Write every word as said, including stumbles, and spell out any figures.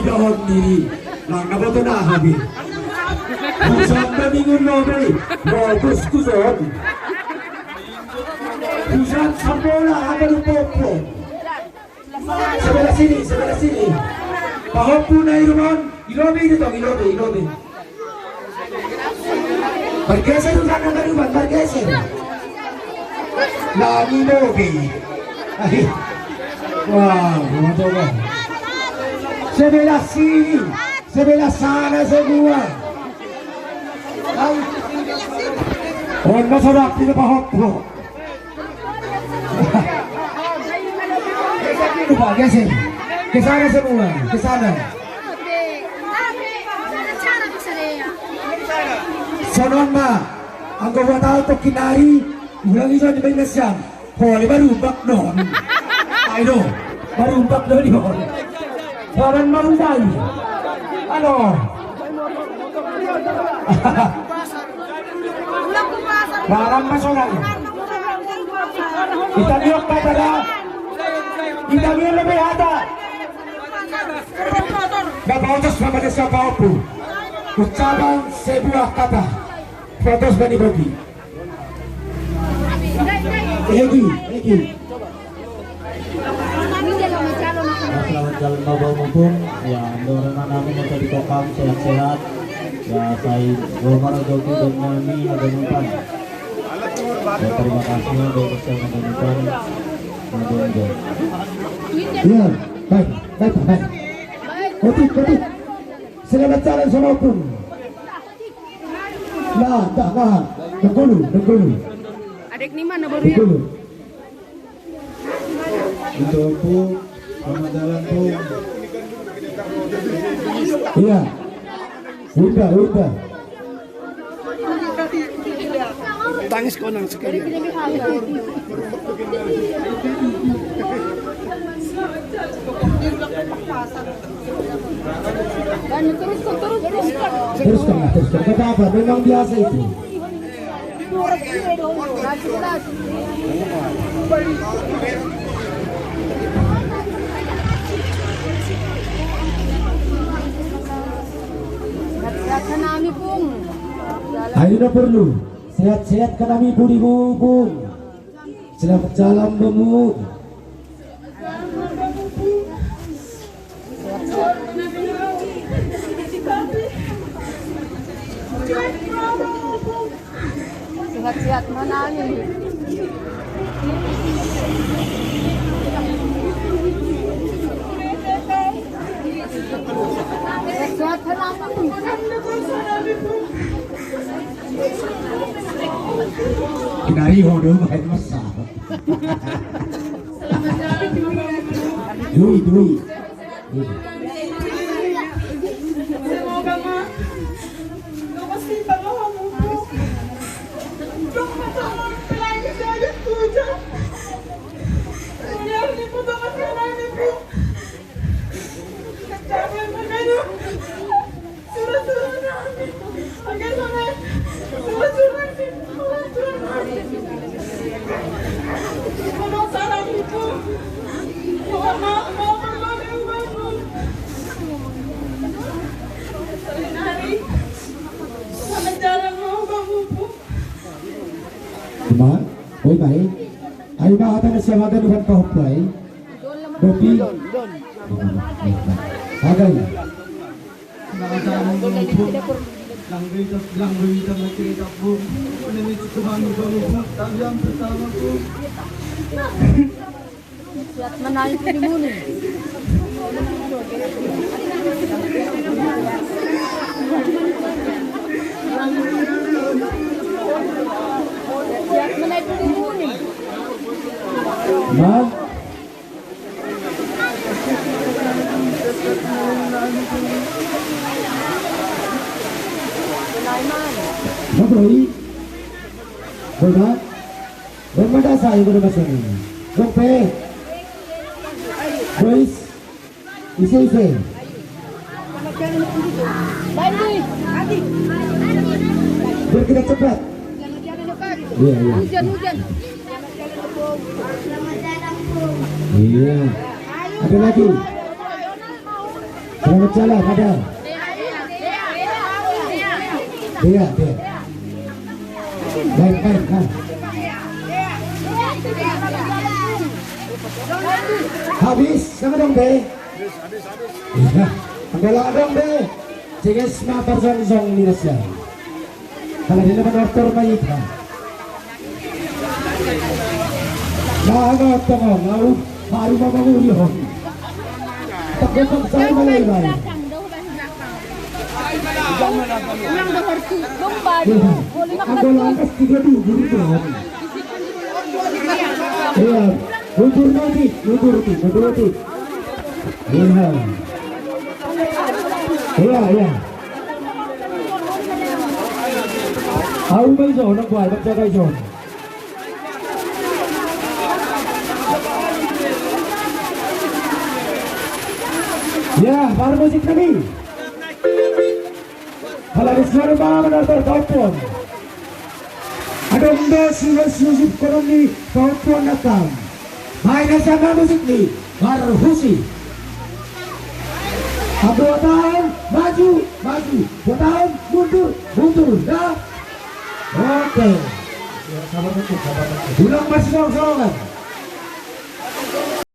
Tahun diri. Nang napa to nah, Abi? Hujan beningun lo, Bi. Bagus ku son. Hujan sampola apa lu popo? Sebelah sini, sebelah sini. Pahopuna iruman, ilobi itu tong, ilobi, ilobi. Bergeser sana ke depan, bergeser. Lagi ilobi. Ahi. Wah, mau coba. Sebelah sini, sebelah sana semua. Hai. Oh, no, sudah, tidak paham. Coba geser. Ke sana semua, ke sana. Sonon ma, anggo buat alto kinari, ulang iso di Indonesia. Poli baru bak don. Ayo, baru bak don yo. Baran mau dai. Halo. Barang masonang. Ita biok kata da. Ita biok lebih ada. Bapak Otos, Bapak Desa, Bapak Opu. Ucapan sebuah kata. Protes bani bogi. Egi, Egi. Selamat jalan Bapak Mupung. Ya, dorongan kami mau tadi kokam sehat-sehat. Ya, saya Roma Rajoki dan Mami ada umpan. Ya, terima kasih ya, dari Desa Madanipar, Madonjo. Ya, baik, baik, baik. Otik, otik. Selamat jalan sama Opung. Nah, dah, nah. Dengkulu, dengkulu. Adik ni mana baru ya? Dengkulu. Untuk Opung, selamat jalan, Pung. Iya. Udah, udah. Tangis konang sekali. Dan terus, terus, terus. Teruskan, teruskan. Kata apa? Memang biasa itu. Sehat-sehat kami, Pung. Ayo, perlu. Sehat-sehat kami, Pung. Selamat jalan, Bemu. Sehat-sehat mana ni? Sehat-sehat mana ni? Kinari ho do, bahaya masa. Dui, dui. Semoga, Mak, lepas kita mau ngumpul. Dok, mata orang pelai saya tuh, Cak. Biar diputus masalah ini, Bu. Capek makanya. Cuma, oi mai, ai ba hata na siamaga duhan pahoplai, bopi, agai. Siat menai pudi muni. Siat menai pudi muni. Nah, Maboi. Bola. Bola dah saya guna masuk ni. Gokpe. Boys. Isi, isi. Biar kita cepat. Iya, iya. Hujan, hujan. Iya. Ada lagi. Selamat jalan, ada. Dia, dia. Baik, baik, nah. Habis, sama dong, Be. Iya. Ambil dong, Be. Jangan semua person zong ini, Mas, ya. Kalau dia dapat dokter, baik, nah. Nah, dokter, mau, baru mau, mau, mau. Tak dapat saya, baik, baik. Ulang dohor ti. Bumba. Iya. Boleh makan. Aku langkas tiga dulu, dulu, dulu. Iya. Mundur nanti, mundur ti, mundur ti. Iya. Iya, iya. Aku main zone, aku main zone. Ya, baru musik kami. Kalau di sana mana tertopon. Ada umbes umbes Yusuf Koroni, topon datang. Main sama musik ni, baru husi. Dua tahun, maju, maju. Dua tahun, mundur, mundur. Dah. Oke. Ya, sabar dikit, sabar dikit. Ulang masih dong, kan?